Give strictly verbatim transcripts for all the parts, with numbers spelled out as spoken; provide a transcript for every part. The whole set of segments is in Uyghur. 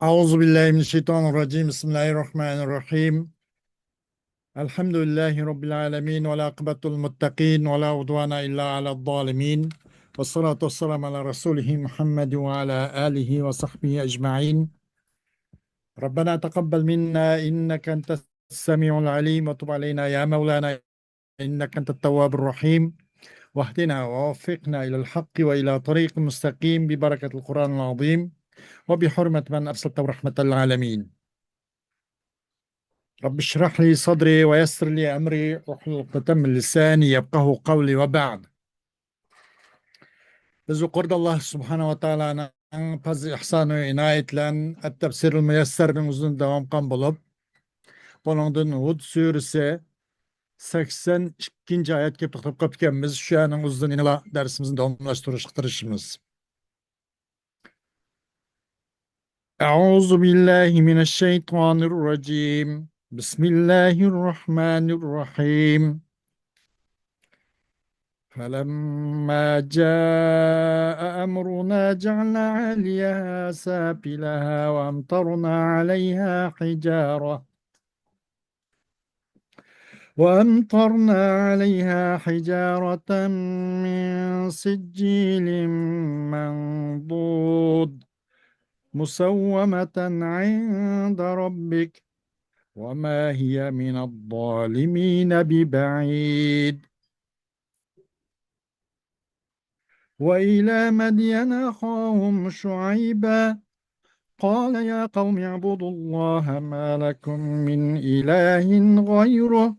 أعوذ بالله من الشيطان الرجيم. بسم الله الرحمن الرحيم. الحمد لله رب العالمين، والعاقبة للمتقين، ولا عدوان إلا على الظالمين، والصلاة والسلام على رسوله محمد وعلى آله وصحبه أجمعين. ربنا تقبل منا إنك أنت السميع العليم، وتب علينا يا مولانا إنك أنت التواب الرحيم، واهدنا ووفقنا إلى الحق وإلى طريق مستقيم ببركة القرآن العظيم وبحرمة من أرسلته رحمة للعالمين. رب اشرح لي صدري ويسر لي أمري واحلل عقدة من لساني يفقهوا قولي وبعد. بىز يۇقىرىدا ئاللا سۇبھانەھۇ ۋە تائالانىڭ پەزلى ئىھسانى ئىنايىتى بىلەن ئەت-تەپسىرۇل مۇيەسسەرنىڭ ئۆزىنى داۋام قىلغان بولۇپ، بۇنىڭدىن ھۇد سۈرىسى سەكسەن ئىككىنچى ئايەتكە توختاپ قاپتىكەنمىز. شۇ يەرنىڭ ئۆزىدىن يەنىلا دەرسىمىزنى داۋاملاشتۇرۇشقا تىرىشىمىز. أعوذ بالله من الشيطان الرجيم. بسم الله الرحمن الرحيم. فلما جاء أمرنا جعلنا عاليها سافلها وأمطرنا عليها حجارة وأمطرنا عليها حجارة من سجيل منضود مسومة عند ربك وما هي من الظالمين ببعيد. وإلى مدين أخاهم شعيبا قال يا قوم اعبدوا الله ما لكم من إله غيره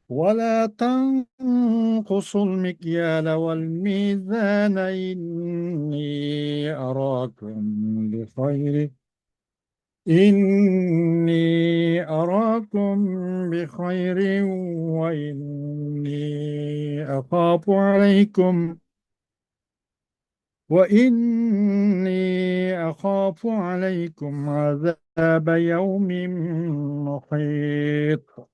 ولا تنقصوا المكيال والميزان إني أراكم بخير إني أراكم بخير وإني أخاف عليكم وإني أخاف عليكم عذاب يوم محيط.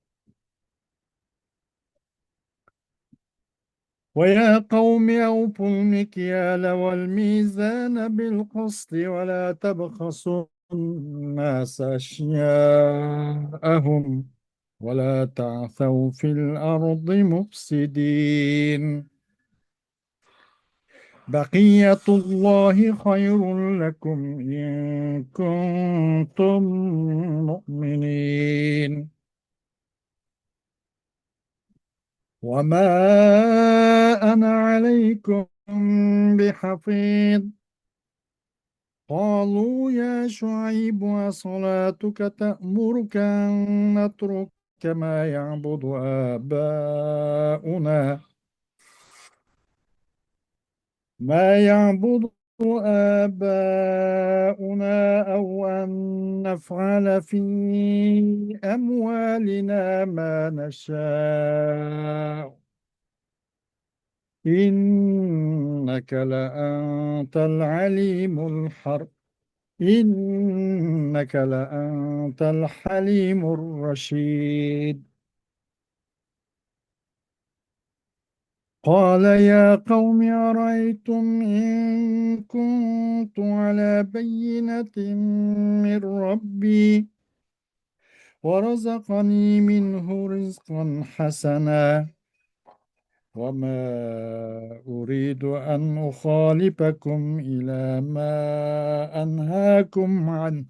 ويا قوم أوفوا المكيال والميزان بالقسط ولا تبخسوا الناس أشياءهم ولا تعثوا في الأرض مفسدين. بقية الله خير لكم إن كنتم مؤمنين. وما أنا عليكم بحفيظ. قالوا يا شعيب أصلاتك تأمرك أن نترك ما يعبد آباؤنا ما يعبد آباؤنا أو أن نفعل في أموالنا ما نشاء إنك لأنت العليم الحر إنك لأنت الحليم الرشيد. قال يا قوم أرأيتم إن كنت على بينة من ربي ورزقني منه رزقا حسنا وما أريد أن أخالفكم إلى ما أنهاكم عنه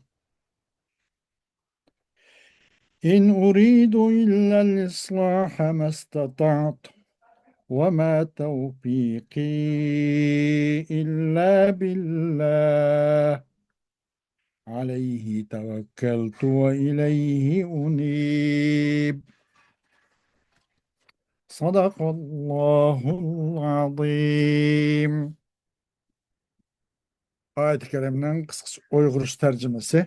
إن أريد إلا الإصلاح ما استطعت وما توفيقي إلا بالله عليه توكلت وإليه أنيب. صدق الله العظيم. ئايەتى كەرىمنىڭ قىسقىچە ئۇيغۇرچە تەرجىمىسى.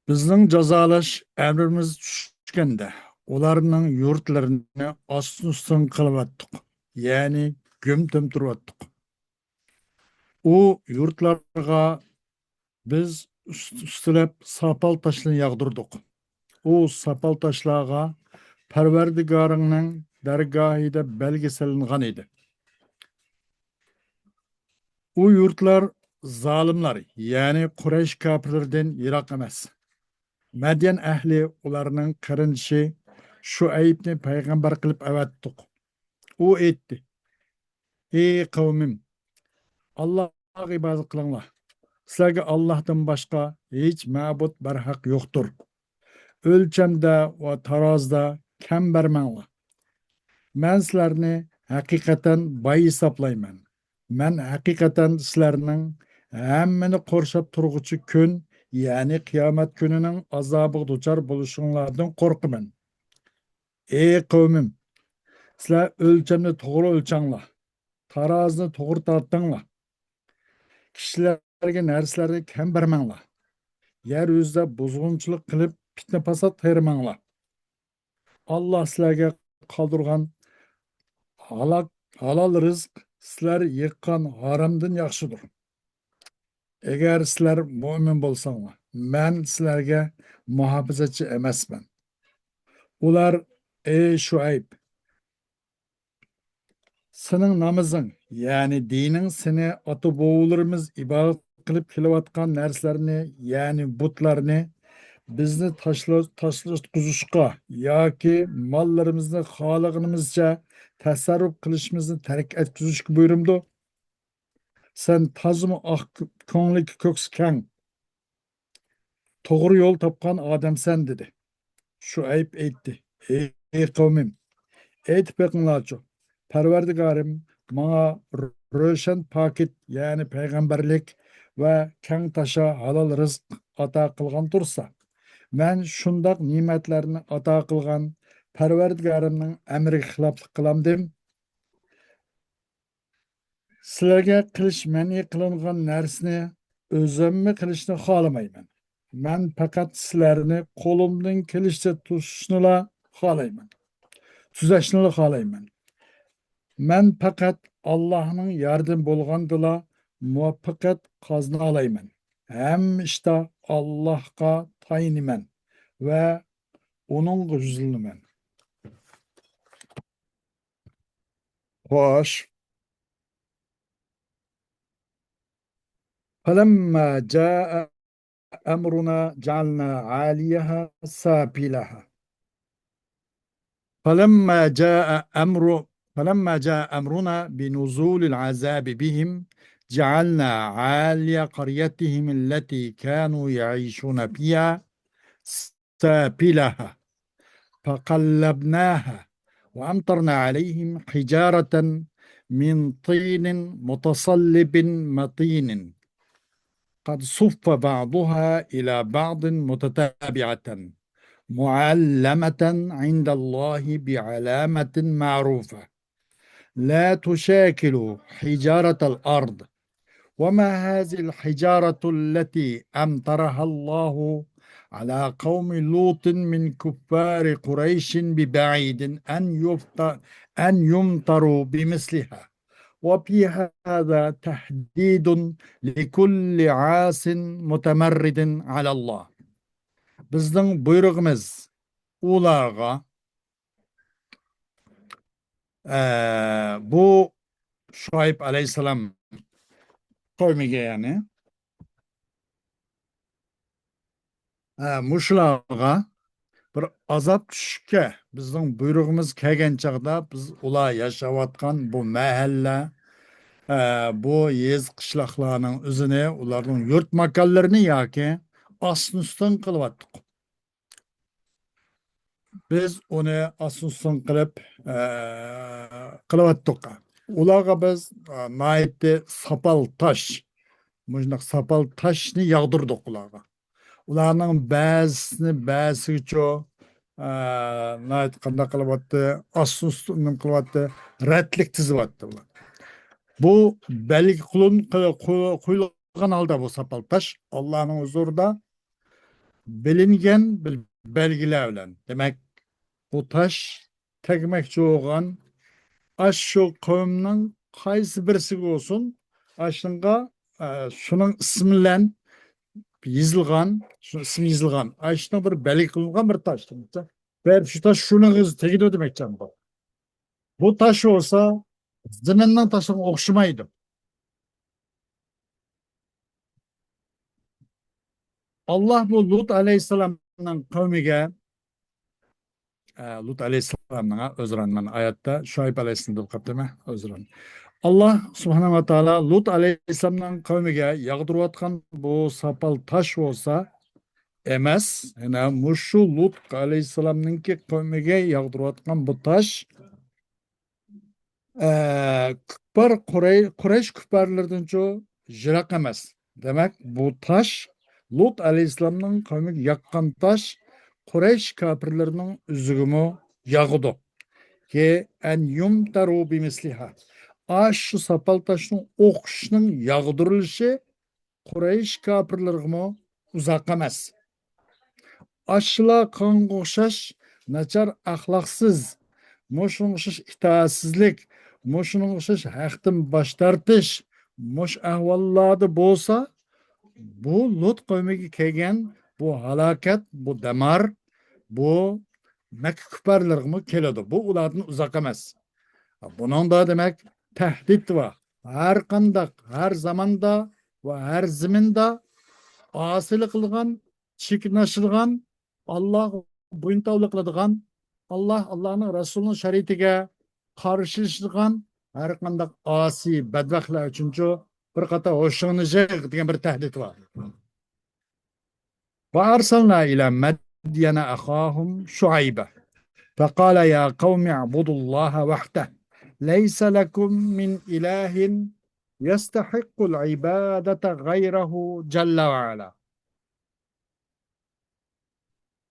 بىزنىڭ جازالاش ئەمرىمىز چۈشكەندە، ئۇلارنىڭ يۇرتلىرىنى ئاستىن-ئۈستۈن قىلىۋەتتۇق، يەنى گۈم-تۈم تۇرۇۋەتتۇق. ئۇ يۇرتلارغا بىز ئۈست-، ئۈستىلەپ ساپال تاشلىرىنى ياغدۇردۇق. ئۇ ساپال تاشلارغا پەرۋەردىگارىڭنىڭ دەرگاھىدا بەلگە سېلىنغان ئىدى. ئۇ يۇرتلار زالىملار، يەنى قۇرەيش كاپىرلىرىدىن يىراق ئەمەس. مەديەن ئەھلى ئۇلارنىڭ قېرىندىشى شۇئەيبنى پەيغەمبەر قىلىپ ئەۋەتتۇق. ئۇ ئېيتتى: «ئى قەۋمىم، ئاللاھقا ئىبادەت قىلىڭلار. سىلەرگە ئاللاھتىن باشقا ھېچ مەبۇد بەرھەق يوقتۇر. ئۆلچەمدە ۋە تارازىدا كەم بەرمەڭلار. مەن سىلەرنى ھەقىقەتەن باي ھېسابلايمەن. مەن ھەقىقەتەن سىلەرنىڭ ھەممىنى قورشاپ تۇرغۇچى كۈن، يەنى قىيامەت كۈنىنىڭ ئازابىغا دۇچار بولۇشۇڭلاردىن قورقىمەن. ئى قەۋمىم، سىلەر ئۆلچەمنى توغرا ئۆلچەڭلار، تارازىنى توغرا تارتىڭلار. كىشىلەرگە نەرسىلەرنى كەم بەرمەڭلار. يەر يۈزىدە بۇزغۇنچىلىق قىلىپ، پىتنە-پاسات قىلماڭلار. ئاللاھ سىلەرگە قالدۇرغان ھالاك، ھالال رىزىق سىلەر يىغقان ھارامدىن ياخشىدۇر. ئەگەر سىلەر مۆمىن بولساڭلار، مەن سىلەرگە مۇھاپىزەتچى ئەمەسمەن.» ئۇلار: «ئەي شۇئەيب، سېنىڭ نامىزىڭ، يەنى دىنىڭ سېنى ئاتا-بوۋىلىرىمىز ئىبادەت قىلىپ كېلىۋاتقان نەرسىلەرنى، يەنى بۇتلارنى، بىزنى تاشلا-، تاشلاتقۇزۇشقا ياكى ماللىرىمىزنى خالىغىنىمىزچە تەسەررۇپ قىلىشىمىزنى تەرك ئەتكۈزۈشكە بۇيرۇمدۇ؟ سەن تازىمۇ ئاق كۆڭلىكى، كۆكسى كەڭ، توغرا يول تاپقان ئادەمسەن» دېدى. شۇئەيب ئېيتتى: «ئەي قەۋمىم، ئېيتىپ بېقىڭلارچۇ، پەرۋەردىگارىم ماڭا روشەن پاكىت، يەنى پەيغەمبەرلىك ۋە كەڭ تاشا ھالال رىزىق ئاتا قىلغان تۇرسا، مەن شۇنداق نېمەتلەرنى ئاتا قىلغان پەرۋەردىگارىمنىڭ ئەمرىگە خىلاپلىق قىلامدىم؟ سىلەرگە قىلىش مەنئى قىلىنغان نەرسىنى ئۆزۈممۇ قىلىشنى خالىمايمەن. مەن پەقەت سىلەرنى قولۇمدىن كېلىشىچە توسۇشنىلا خالايمەن. تۈزەشنىلا خالايمەن. مەن پەقەت ئاللاھنىڭ ياردىمى بولغاندىلا مۇۋەپپەقىيەت قازىنالايمەن. ھەممە ئىشتا ئاللاھقا تايىنىمەن ۋە ئۇنىڭغا يۈزلىنىمەن.» خوش. فلما جاء أمرنا جعلنا عاليها سافلها. فلما جاء أمر، فلما جاء أمرنا بنزول العذاب بهم جعلنا عالي قريتهم التي كانوا يعيشون فيها سافلها فقلبناها وأمطرنا عليهم حجارة من طين متصلب مطين قد صف بعضها إلى بعض متتابعة معلمة عند الله بعلامة معروفة لا تشاكل حجارة الأرض وما هذه الحجارة التي أمطرها الله على قوم لوط من كفار قريش ببعيد أن يفت-، أن يمطروا بمثلها وفي هذا تهديد لكل عاص متمرد على الله. بىزنىڭ بۇيرۇقىمىز ئۇلارغا، ئە، بۇ شۇئەيب ئەلەيھىسسالام قەۋمىگە، يەنى، ئە، مۇشۇلارغا بىر ئازاب چۈشۈشكە بىزنىڭ بۇيرۇقىمىز كەلگەن چاغدا، بىز ئۇلار ياشاۋاتقان بۇ مەھەللە، ئە، بۇ يېزا قىشلاقلارنىڭ ئۆزىنى، ئۇلارنىڭ يۇرت ماكانلىرىنى ياكى ئاستىن-ئۈستۈن قىلىۋەتتۇق. بىز ئۇنى ئاستىن-ئۈستۈن قىلىپ، ئە، قىلىۋەتتۇق. ئۇلارغا بىز، ئە، ناھايىتى ساپال تاش، مۇشۇنداق ساپال تاشنى ياغدۇردۇق ئۇلارغا. ئۇلارنىڭ بەزىسىنى بەزىسىگىچۇ، ئە، ناھايىتى قانداق قىلىۋەتتى، ئاستىن-ئۈستۈن قىلىۋەتتى، رەتلىك تىزىۋەتتى ئۇلار. بۇ بەلگە قىلىن-، قويۇلغان ھالدا بۇ ساپال تاش ئاللانىڭ ھۇزۇرىدا بىلىنگەن بىر بەلگىلەر بىلەن، دېمەك، بۇ تاش تەگمەكچى بولغان ئاشۇ قەۋمنىڭ قايسى بىرسىگە بولسۇن، ئاشۇنىڭغا، ئە، شۇنىڭ ئىسمى بىلەن يېزىلغان، شۇ ئىسمى يېزىلغان، ئاشۇنىڭ بىر بەلگە قىلىنغان بىر تاش. دېمەكچى، بەرىپ شۇ تاش شۇنىڭغا تېگىدۇ دېمەكچى بۇ. بۇ تاش بولسا زېمىننىڭ تاشىغا ئوخشىمايدۇ. ئاللاھ بۇ لۇت ئەلەيھىسسالامنىڭ قەۋمىگە، ئە، لۇت ئەلەيھىسسالامنىڭ، ھە، ئۆزران، مانا ئايەتتە شۇئەيب ئەلەيھىسسالام دەپ قاپتىمەن، ئۆزران. ئاللاھ سۇبھانەھۇ ۋە تائالا لۇت ئەلەيھىسسالامنىڭ قەۋمىگە ياغدۇرۇۋاتقان بۇ ساپال تاش بولسا ئەمەس، يەنە مۇشۇ لۇت ئەلەيھىسسالامنىڭكى قەۋمىگە ياغدۇرۇۋاتقان بۇ تاش ئە، كۇپپار قۇرەي-، قۇرەيش كۇپپارلىرىدىنچۇ يىراق ئەمەس. دېمەك، بۇ تاش، لۇت ئەلەيھىسسالامنىڭ قەۋمىگە ياغقان تاش قۇرەيش كاپىرلىرىنىڭ ئۆزىگىمۇ ياغىدۇ. كى ئەن يۇمتەرۇ بىمىسلىھا. ئاشۇ ساپال تاشنىڭ ئوخشىشىنىڭ ياغدۇرۇلۇشى قۇرەيش كاپىرلىرىغىمۇ ئۇزاق ئەمەس. ئاشۇلا قانغا ئوخشاش ناچار ئەخلاقسىز، مۇشۇنىڭغا ئوخشاش ئىتائەتسىزلىك، مۇشۇنىڭغا ئوخشاش ھەقتىن باش تارتىش، مۇشۇ ئەھۋاللاردا بولسا، بۇ لۇت قەۋمىگە كەلگەن بۇ ھالاكەت، بۇ دەمار، بۇ مەككە كۇپپارلىرىغىمۇ كېلىدۇ. بۇ ئۇلاردىن ئۇزاق ئەمەس. بۇنىڭدا، دېمەك، تەھدىت بار. ھەر قانداق، ھەر زاماندا ۋە ھەر زېمىندا ئاسىيلىق قىلىدىغان، چېكىنىش قىلىدىغان، ئاللاھقا بويۇنتاۋلىق قىلىدىغان، ئاللاھ، ئاللاھنىڭ رەسۇلىنىڭ شەرىئىتىگە قارشى ئىشلىدىغان ھەر قانداق ئاسىي بەدبەختلەر ئۈچۈنچۇ بىر قاتار ھوشۇڭنى يىغ دېگەن بىر تەھدىت بار. وأرسلنا إلى مدين أخاهم شعيبا فقال يا قوم اعبدوا الله وحده ليس لكم من إله يستحق العبادة غيره جل وعلا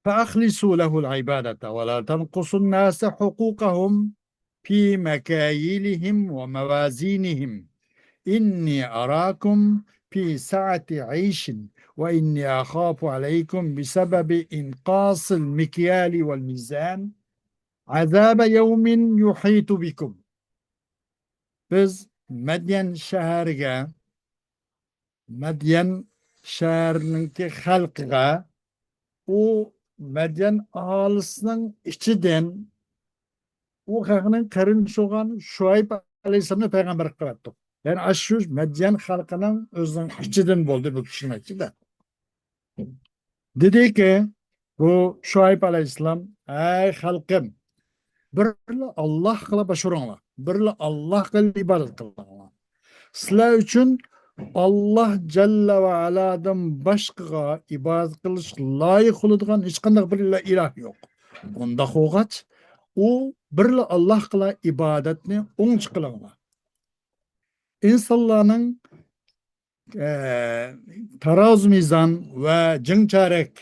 فأخلصوا له العبادة ولا تنقصوا الناس حقوقهم في مكاييلهم وموازينهم إني أراكم في سعة عيش وإني أخاف عليكم بسبب إنقاص المكيال والميزان عذاب يوم يحيط بكم. بىز مەديەن شەھەرگە، مەديەن شەھەرنىڭكى خەلقىگە، ئۇ مەديەن ئاھالىسىنىڭ ئىچىدىن ئۇ خەقنىڭ قېرىندىشى بولغان شۇئەيب ئەلەيھىسسالامنى پەيغەمبەر قىلىپ قويۇپتۇ. يەنى ئاشۇ مەديەن خەلقىنىڭ ئۆزىنىڭ ئىچىدىن بولدى بۇ كىشىنىڭ ئىچىدە. دېدىكى، بۇ شۇئەيب ئەلەيھىسسالام، ئەي خەلقىم، بىرلا ئاللاھقىلا باش ئۇرۇڭلار، بىرلا ئاللاھقىلا ئىبادەت قىلىڭلار. سىلەر ئۈچۈن ئاللاھ جەللە ۋە ئەلادىن باشقىغا ئىبادەت قىلىشقا لايىق بولىدىغان ھېچقانداق بىر ئىلاھ يوق. ئۇنداق بولغاچ، ئۇ بىرلا ئاللاھقىلا ئىبادەتنى ئوڭچە قىلىڭلار. ئىنسانلارنىڭ ئە، تارازۇ مىزان ۋە جىڭ چارەك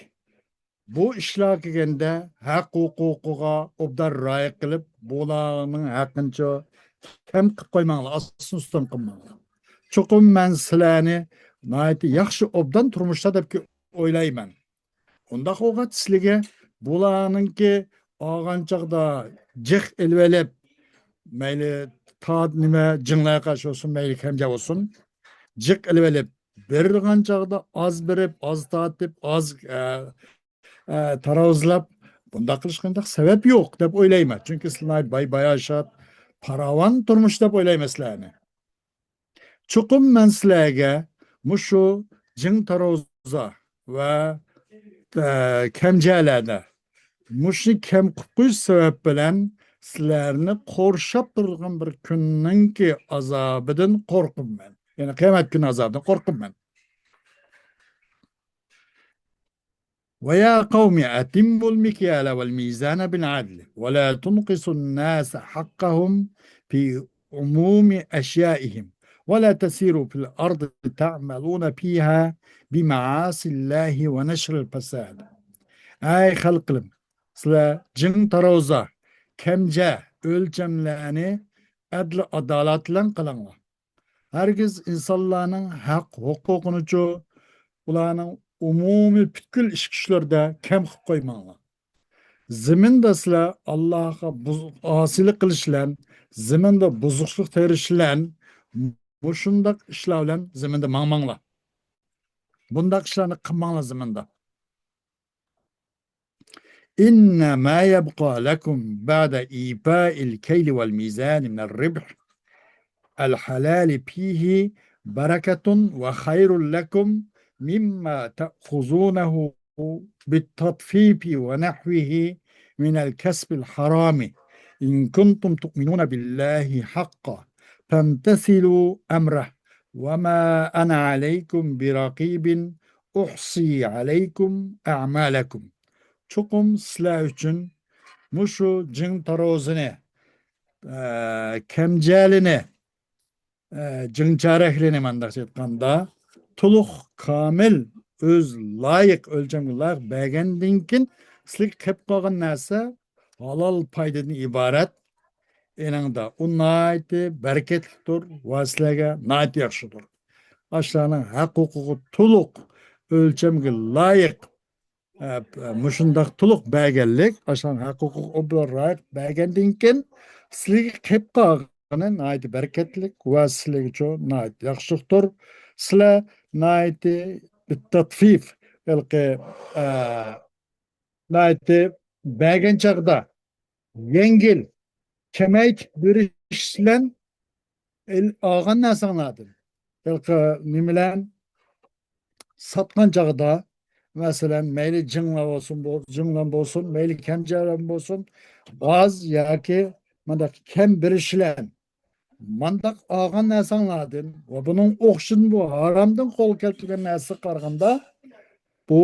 بۇ ئىشلار كەلگەندە ھەق ھوقۇقىغا ئوبدان رىئايە قىلىپ، بۇلارنىڭ ھەققىنىچۇ كەم قىلىپ قويماڭلار، ئاستىن ئۈستۈن قىلماڭلار. چوقۇم مەن سىلەرنى ناھايىتى ياخشى ئوبدان تۇرمۇشتا دەپ ئويلايمەن. ئۇنداق بولغاچ سىلىگە بۇلارنىڭكى ئالغان چاغدا جىق ئېلىۋېلىپ، مەيلى تا نېمە جىڭلارغا قارشى بولسۇن، مەيلى كەمجە بولسۇن، جىق ئېلىۋېلىپ، بېرىدىغان چاغدا ئاز بېرىپ، ئاز تارتىپ، ئاز، ئە، ئە، تاراۋۇزلاپ، بۇنداق قىلىشقا ھېچقانداق سەۋەب يوق دەپ ئويلايمەن. چۈنكى سىلەر باي باياشات، پاراۋان تۇرمۇش دەپ ئويلايمەن سىلەرنى. چوقۇم مەن سىلەرگە مۇشۇ جىڭ تاروزا ۋە، ئە، كەمجەلەردە مۇشۇنى كەم قىلىپ قويۇش سەۋەب بىلەن سىلەرنى قورشاپ تۇرىدىغان بىر كۈننىڭكى ئازابىدىن قورقىمەن. يەنى قىيامەت كۈنى ئازابىدىن قورقىمەن. ويا قوم أتموا المكيال والميزان بالعدل ولا تنقصوا الناس حقهم في عموم أشيائهم ولا تسيروا في الأرض تعملون فيها بمعاصي الله ونشر الفساد. ئەي خەلقىم، سىلەر جىڭ تاروزا، كەمجە ئۆلچەملەرنى ئەدل ئادالەت بىلەن قىلىڭلار. ھەرگىز ئىنسانلارنىڭ ھەق ھوقۇقىنىچۇ، ئۇلارنىڭ ئومۇمىي پۈتكۈل ئىش كۈچلىرىدە كەم قىلىپ قويماڭلار. زېمىندا سىلەر ئاللاھقا بۇز-، ئاسىيلىق قىلىش بىلەن، زېمىندا بۇزۇقلۇق تېرىش بىلەن مۇشۇنداق ئىشلار بىلەن زېمىندا ماڭماڭلار. بۇنداق ئىشلارنى قىلماڭلار زېمىندا. إنما يبقى لكم بعد إيفاء الكيل والميزان من الربح الحلال فيه بركة وخير لكم مما تأخذونه بالتطفيف ونحوه من الكسب الحرام، إن كنتم تؤمنون بالله حقا فامتثلوا أمره وما أنا عليكم برقيب أحصي عليكم أعمالكم. چوقۇم سىلەر ئۈچۈن مۇشۇ جىڭ تارازىنى، ئە، كەمجەلىنى، ئە، جىڭ چارەكلىنى، مانداقچە ئېيتقاندا، تولۇق، كامىل، ئۆز لايىق، ئۆلچەمگە لايىق بەرگەندىن كېيىن، سىلىگە قېلىپ قالغان نەرسە ھالال پايدىدىن ئىبارەت. ئېنىڭدا ئۇ ناھايىتى بەرىكەتلىكتۇر ۋە سىلەرگە ناھايىتى ياخشىدۇر. ئاشۇلارنىڭ ھەق ھوقۇقى تولۇق، ئۆلچەمگە لايىق، ئە، مۇشۇنداق تولۇق بەرگەنلىك، ئاشۇلارنىڭ ھەق ھوقۇقى ئوبدان رىئايەت بەرگەندىن كېيىن، سىلىگە قېلىپ قالغىنى ناھايىتى بەرىكەتلىك ۋە سىلىگىچۇ ناھايىتى ياخشىلىقتۇر. سىلەر ناھايىتى بىتتەتفىف، ھېلىقى، ئە، ناھايىتى بەرگەن چاغدا يەڭگىل، كېمەيتىپ بېرىش بىلەن ئېل-، ئالغان نەرسەڭلاردىن، ھېلىقى نېمىلەن ساتقان چاغدا، مەسىلەن، مەيلى جىڭلار بولسۇن، بو-، جىڭلار بولسۇن، مەيلى كەمجەلەر بولسۇن، ئاز ياكى مانداق كەم بېرىش بىلەن مانداق ئالغان نەرسەڭلاردىن ۋە بۇنىڭ ئوخشىشىدىن، بۇ ھارامدىن قولغا كەلتۈرگەن نەرسىگە قارىغاندا، بۇ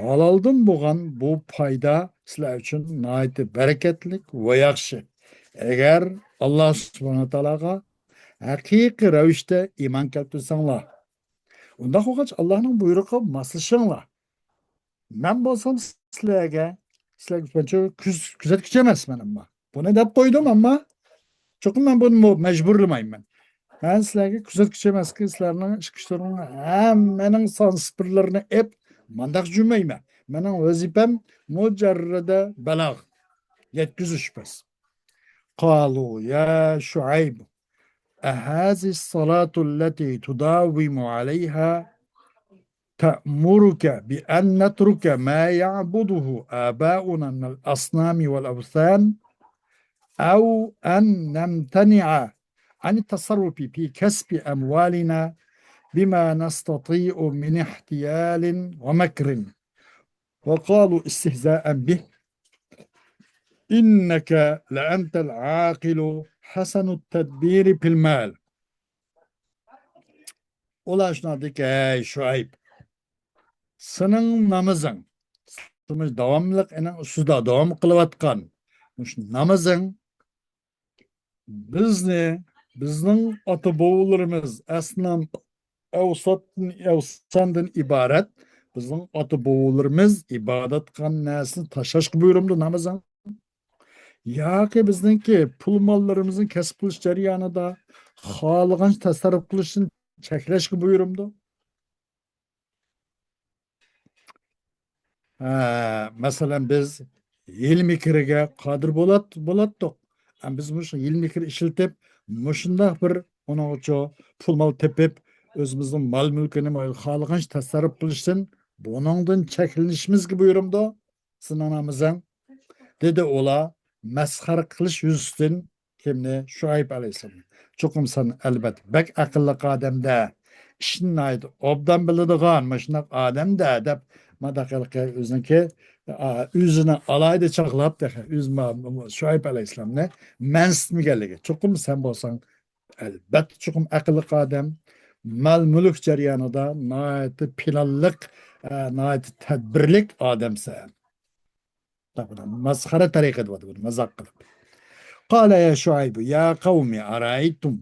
ھالالدىن بولغان بۇ پايدا سىلەر ئۈچۈن ناھايىتى بەرىكەتلىك ۋە ياخشى. ئەگەر ئاللا سۇبھانەھۇ ۋە تائالاغا ھەقىقىي رەۋىشتە ئىمان كەلتۈرسەڭلار، ئۇنداق بولغاچ، ئاللانىڭ بۇيرۇقىغا ماسلىشىڭلار. مەن بولسام سىلەرگە، سىلەرگە بۇنچە كۆز-، كۆزەتكۈچى ئەمەسمەن، ئەمما بۇنى دەپ قويدۇم، ئەمما چوقۇم مەن بۇنى مۇ-، مەجبۇرلىمايمەن. مەن سىلەرگە كۆزەتكۈچى ئەمەسكى، سىلەرنىڭ ئىش-، كۈچلىرىڭنىڭ ھەممىنىڭ سانسىپىرلىرىنى ئېپ، مانداق جۈمەيمەن. مېنىڭ ۋەزىپەم مۇجەررىدە بەلاغ، يەتكۈزۈش بەس. قالۇ يا شۇئەيب، أهذه الصلاة التي تداوم عليها تأمرك بأن نترك ما يعبده آباؤنا من الأصنام والأوثان، أو أن نمتنع عن التصرف في كسب أموالنا بما نستطيع من احتيال ومكر. وقالوا استهزاء به، إنك لأنت العاقل حسن التدبير في المال. ئۇلار شۇنداق دېدىكى، ھەي شۇئەيب، سېنىڭ نامىزىڭ، سېنىڭ داۋاملىق ئېنىڭ ئۈستىدە داۋام قىلىۋاتقان مۇشۇ نامىزىڭ بىزنى، بىزنىڭ ئاتا-بوۋىلىرىمىز ئەسنام، ئەۋساتتىن، ئەۋساندىن ئىبارەت، بىزنىڭ ئاتا-بوۋىلىرىمىز ئىبادەت قىلغان نەرسىنى تاشلاشقا بۇيرۇمدۇ نامىزىڭ؟ ياكى بىزنىڭكى پۇل-ماللىرىمىزنى كەسىپ قىلىش جەريانىدا خالىغانچە تەسەررۇپ قىلىشتىن چەكلەشكە بۇيرۇمدۇ؟ ھە، مەسىلەن، بىز ھىيلە-مىكىرگە قادىر بولات-، بولاتتۇق. ئەمما بىز مۇشۇ ھىيلە-مىكىر ئىشلىتىپ، مۇشۇنداق بىر ئۇنىڭغىچۇ پۇل-مال تېپىپ، ئۆزىمىزنىڭ مال-مۈلكىنى خالىغانچە تەسەررۇپ قىلىشتىن، بۇنىڭدىن چەكلىنىشىمىزگە بۇيرۇمدۇ سېنىڭ نامىزىڭ؟ دېدى ئۇلار مەسخىرە قىلىش يۈزىسىدىن كىمنى؟ شۇئەيب ئەلەيھىسسالامنى. چوقۇم سەن ئەلۋەتتە بەك ئەقىللىق ئادەم-دە، ئىشنى ناھايىتى ئوبدان بىلىدىغان مۇشۇنداق ئادەم-دە دەپ، مانداق ھېلىقى ئۆزىنىڭكى، ئا، ئۆزىنى ئالاھىدە چاغلاپ تېخى ئۆز ما-، شۇئەيب ئەلەيھىسسالامنى مەنسىتمىگەنلىكى. چوقۇم سەن بولساڭ ئەلۋەتتە چوقۇم ئەقىللىق ئادەم، مال-مۈلۈك جەريانىدا ناھايىتى پىلانلىق، ئە، ناھايىتى تەدبىرلىك ئادەمسەن. مەسخىرە تەرىقىدە بۇنى مازاق قىلىپ. قال يا شعيب يا قوم أرأيتم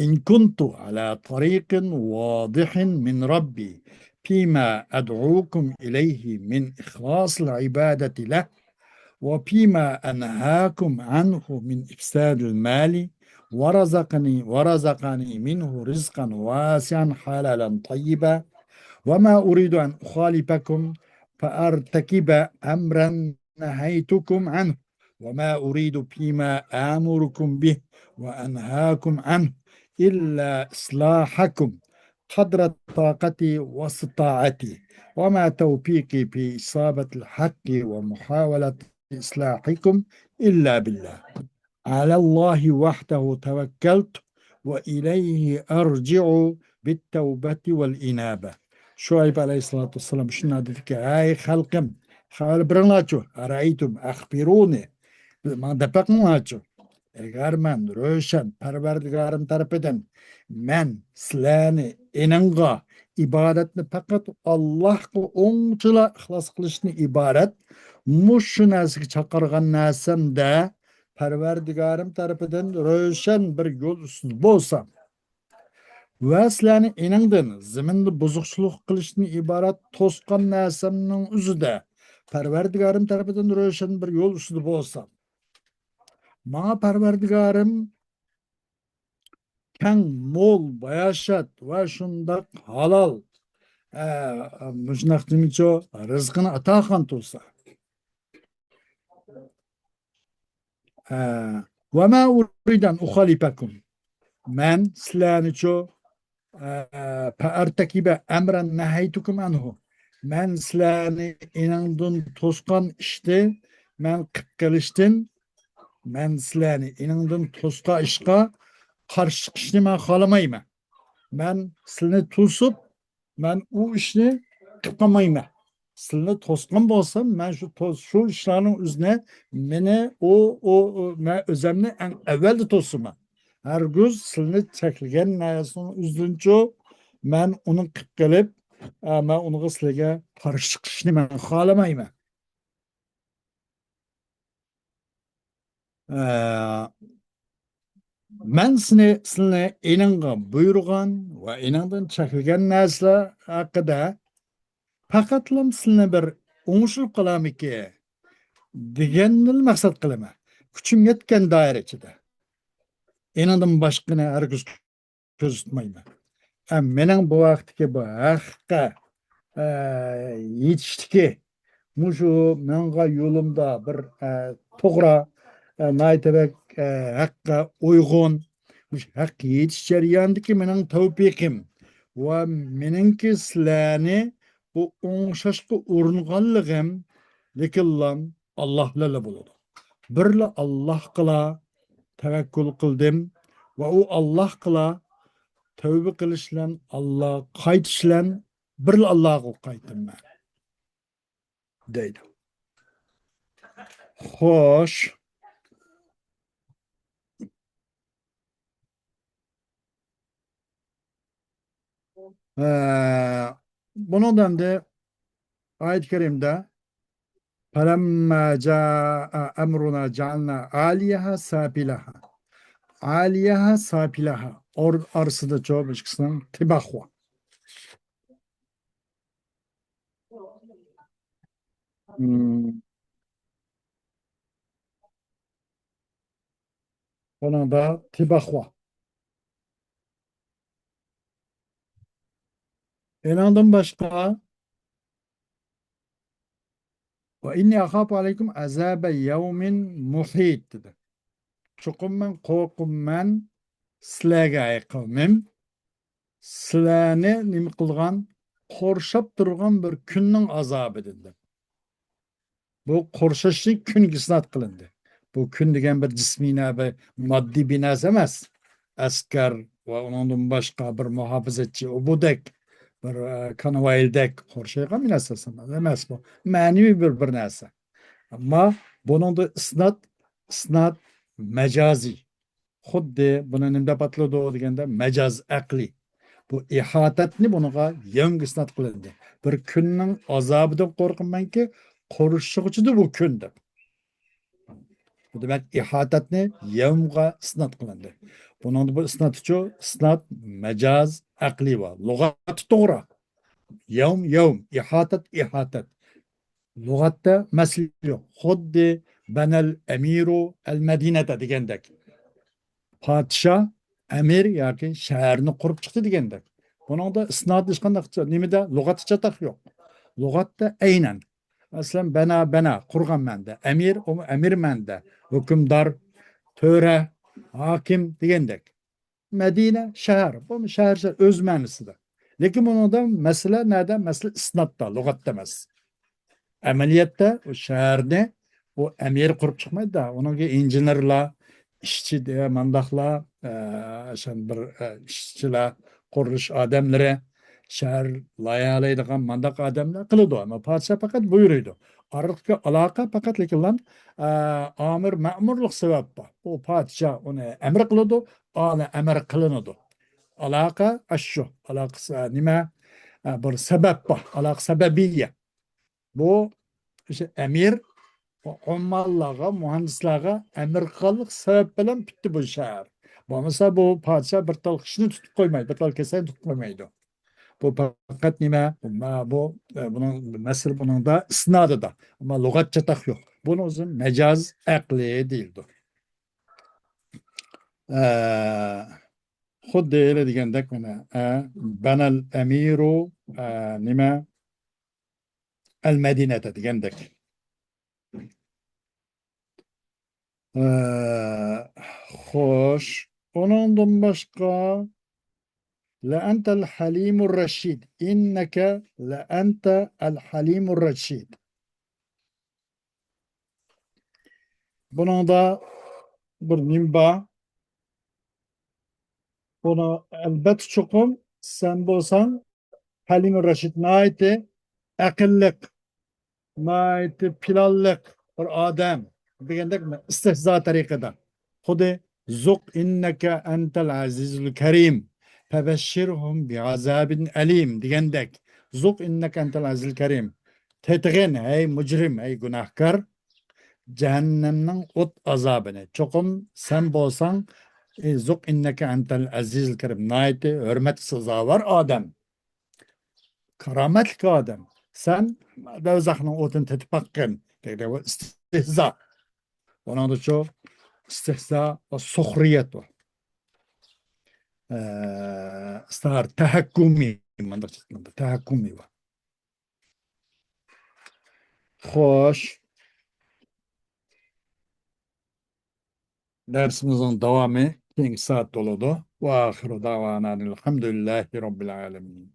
إن كنت على طريق واضح من ربي فيما أدعوكم إليه من إخلاص العبادة له، وفيما أنهاكم عنه من إفساد المال، ورزقني، ورزقني منه رزقا واسعا حلالا طيبا، وما أريد أن أخالفكم فأرتكب أمرا نهيتكم عنه، وما أريد فيما آمركم به وأنهاكم عنه إلا إصلاحكم قدر طاقتي واستطاعتي، وما توفيقي في إصابة الحق ومحاولة إصلاحكم إلا بالله. على الله وحده توكلت وإليه أرجع بالتوبة والإنابة. شۇئەيب ئەلەيھىسسالاتۇ ۋەسسالام شۇنداق دېدىكى، ھەي خەلقىم، خەۋەر بېرىڭلارچۇ، أرأيتم، أخبروني، ماڭا دەپ بېقىڭلارچۇ. ئەگەر مەن روشەن پەرۋەردىگارىم تەرىپىدىن مەن سىلەرنى ئېنىڭغا ئىبادەتنى پەقەت ئاللاھقا ئوڭچىلا ئىخلاس قىلىشتىن ئىبارەت مۇشۇ نەرسىگە چاقىرغان نەرسەمدە پەرۋەردىگارىم تەرىپىدىن روشەن بىر يول ئۈستىدە بولسام، ۋە سىلەرنى ئېنىڭدىن زېمىندا بۇزۇقچىلىق قىلىشتىن ئىبارەت توسقان نەرسەمنىڭ ئۆزىدە پەرۋەردىگارىم تەرىپىدىن روشەن بىر يول ئۈستىدە بولسام، ماڭا پەرۋەردىگارىم كەڭ، مول، باياشات ۋە شۇنداق ھالال، ئە، مۇشۇنداق نېمىچۇ، رىزقىنى ئاتا قىلغان تۇرسا. ئە، وما أريد أن أخالفكم. مەن سىلەرنىچۇ، ئە، فأرتكب أمرا نهيتكم عنه. مەن سىلەرنى ئېنىڭدىن توسقان ئىشنى مەن قىپ قېلىشتىن، مەن سىلەرنى ئېنىڭدىن توسقان ئىشقا قارشى چىقىشنى مەن خالىمايمەن. مەن سىلىنى توسۇپ، مەن ئۇ ئىشنى قىپ قالمايمەن. سىلىنى توسقان بولسام، مەن شۇ توس-، شۇ ئىشلارنىڭ ئۆزىنى مېنى ئۇ، ئۇ، ئۇ، مەن ئۆزەمنى ئەڭ ئەۋۋەلدە توسىمەن. ھەرگىز سىلىنى چەكلىگەن نەرسىنىڭ ئۆزىدىنچۇ مەن ئۇنى قىپ قېلىپ، ئە، مەن ئۇنىڭغا سىلەرگە قارشى چىقىشنى مەن خالىمايمەن. ئە، مەن سېنى، سىلىنى ئېنىڭغا بۇيرۇغان ۋە ئېنىڭدىن چەكلىگەن نەرسىلەر ھەققىدە پەقەتلا سىلىنى بىر ئوڭشىلىپ قالارمىكىن دېگەننىلا مەقسەت قىلىمەن. كۈچۈم يەتكەن دائىرە ئىچىدە. ئېنىڭدىن باشقىنى ھەرگىز كۆزىتمەيمەن. ئە، مېنىڭ بۇ ھەقتىكى بۇ ھەققە، ئە، يېتىشتىكى مۇشۇ ماڭغان يولۇمدا بىر، ئە، توغرا، ئە، ناھايىتى بەك، ئە، ھەققە ئۇيغۇن، مۇشۇ ھەققە يېتىش جەريانىدىكى مېنىڭ تەۋپىقىم ۋە مېنىڭكى سىلەرنى بۇ ئوڭشاشقا ئۇرۇنغانلىقىم، لېكىنلا ئاللا بىلەنلا بولىدۇ. بىرلا ئاللاھقىلا تەۋەككۈل قىلدىم ۋە ئۇ ئاللاھقىلا تەۋبە قىلىش بىلەن، ئاللاغا قايتىش بىلەن بىرلا ئاللاغا قايتتىم مەن، دەيدۇ. خوش. ئە، بۇنىڭدا ئەمدى ئايەت كەرىمدە فلما جاء أمرنا جعلنا عاليها سافلها. عاليها سافلها. ئور-، ئارىسىدا جاۋاب ئىككىسىنىڭ تىباق بار. مم. بۇنىڭدا تىباق بار. ئېنىڭدىن باشقا، وإني أخاف عليكم عذاب يوم محيط دېدى. چوقۇم مەن قورقىمەن سىلەرگە، ئەي قەۋمىم، سىلەرنى نېمە قىلغان، قورشاپ تۇرغان بىر كۈننىڭ ئازابىدىن دەپ. بۇ قورشاشنى كۈنگە ئىسناد قىلىندى. بۇ كۈن دېگەن بىر جىسمىي نە-، بىر ماددىي بىر نەرسە ئەمەس. ئەسكەر ۋە ئۇنىڭدىن باشقا بىر مۇھاپىزەتچى، ئوبۇدەك، بىر، ئە، كانۋايىدەك قورشايدىغان بىر نەرسە ئەمەس بۇ. مەنىۋى بىر، بىر نەرسە. ئەمما بۇنىڭدا ئىسناد، ئىسناد مەجازىي. خۇددى بۇنى نېمە دەپ ئاتىلىدۇ دېگەندە، مەجاز ئەقلىي. بۇ ئىھاتەتنى بۇنىڭغا يەڭگە ئىسناد قىلىندى. بىر كۈننىڭ ئازابىدىن قورقىمەنكى، قورشىغۇچىدۇر بۇ كۈن دەپ. بۇ دېمەك، ئىھاتەتنى يەۋمغا ئىسناد قىلىندى. بۇنىڭدا بۇ ئىسنادچۇ، ئىسناد مەجاز ئەقلىي بار. لۇغەتتە توغرا. يەۋم، يەۋم، ئىھاتەت، ئىھاتەت. لۇغەتتە مەسىلە يوق. خۇددى بەنەل ئەمىرۇ ئەل مەدىنەتە دېگەندەك. پادىشاھ، ئەمىر ياكى شەھەرنى قۇرۇپ چىقتى دېگەندەك. بۇنىڭدا ئىسناد ھېچقانداق نېمىدە، لۇغەتتە چاتاق يوق. لۇغەتتە ئەينەن. مەسىلەن، بەنا، بەنا، قۇرغانمەن دە. ئەمىر، ئۇمۇ ئەمىرمەن دە. ھۆكۈمدار، تۆرە، ھاكىم دېگەندەك. مەدىنە، شەھەر. بۇ شەھەر، شەھەر ئۆز مەنىسىدە. لېكىن بۇنىڭدا مەسىلە نەدە؟ مەسىلە ئىسنادتا، لۇغەتتە ئەمەس. ئەمەلىيەتتە ئۇ شەھەرنى ئۇ ئەمىر قۇرۇپ چىقمايدۇ. ئۇنىڭغا ئىنژېنېرلار، ئىشچى دە-، مانداقلار، ئە، شۇ بىر، ئە، ئىشچىلار، قۇرۇلۇش ئادەملىرى، شەھەر لايىھەلەيدىغان مانداق ئادەملەر قىلىدۇ. ئەمما پادىشاھ پەقەت بۇيرۇيدۇ. ئارىلىقتىكى ئالاقە پەقەت لېكىنلا، ئە، ئامىر مەمۇرلۇق سەۋەب بار. ئۇ پادىشاھ ئۇنى ئەمر قىلىدۇ، ئالە ئەمر قىلىنىدۇ. ئالاقە ئاشۇ. ئالاقىسى نېمە؟ ئە، بىر سەۋەب بار. ئالاقە سەۋەبىيە. بۇ ئەمىر ئوممانلارغا، مۇھەندىسلارغا ئەمر قىلغانلىق سەۋەب بىلەن پۈتتى بۇ شەھەر. بولمىسا بۇ پادىشاھ بىر تال قىشنى تۇتۇپ قويمايدۇ، بىر تال كېسەكنى تۇتۇپ قويمايدۇ. بۇ پەقەت نېمە؟ ما-، بۇ، ئە، بۇنىڭ مەسىلە بۇنىڭدا ئىسنادىدا. ئەمما لۇغەت چاتاق يوق. بۇنىڭ ئۈچۈن مەجاز ئەقلى دېيىلىدۇ. ئە، خۇددى ھېلى دېگەندەك مانا، ئە، بەنەل ئەمىرۇ، ئە، نېمە؟ ئەل مەدىنەتە دېگەندەك. ئە، خوش. ئۇنىڭدىن باشقا، لەئەنتەل ھەلىمۇر رەشىد. ئىننەكە لەئەنتە ئەل ھەلىمۇر رەشىد. بۇنىڭدا بىر نېمە بار؟ بۇنى ئەلبەتتە چوقۇم سەن بولساڭ ھەلىمۇر رەشىد، ناھايىتى ئەقىللىق، ناھايىتى پىلانلىق بىر ئادەم دېگەندەك ئىستىھزا تەرىقىدە. خۇددى زۇق ئىننەكە ئەنتەل ئەزىزۇل كەرىم، فەبەششىرھۇم بىئازابىن ئەلىم دېگەندەك، زۇق ئىننەكە ئەنتەل ئەزىزۇل كەرىم، تېتىغىن، ھەي مۇجرىم، ھەي گۇناھكار، جەھەننەمنىڭ ئوت ئازابىنى. چوقۇم سەن بولساڭ، ئى، زۇق ئىننەكە ئەنتەل ئەزىزۇل كەرىم، ناھايىتى ھۆرمەتكە سازاۋەر ئادەم، كارامەتلىك ئادەم. سەن دوزاخنىڭ ئوتىنى تېتىپ باققىن دېگەن ئىستىھزا. ئۇنىڭدىچۇ ئىستىھزا ۋە سۇخرىيەت بار. ئە، ئىستار تەھەككۇمى، مۇنداق تەھەككۇمى بار. خوش. دەرسىمىزنىڭ داۋامى كېيىنكى سائەتتە بولىدۇ. ۋە ئاخىرۇ دەۋانا ئەلھەمدۇلىللاھى رەببىل ئالەمىن.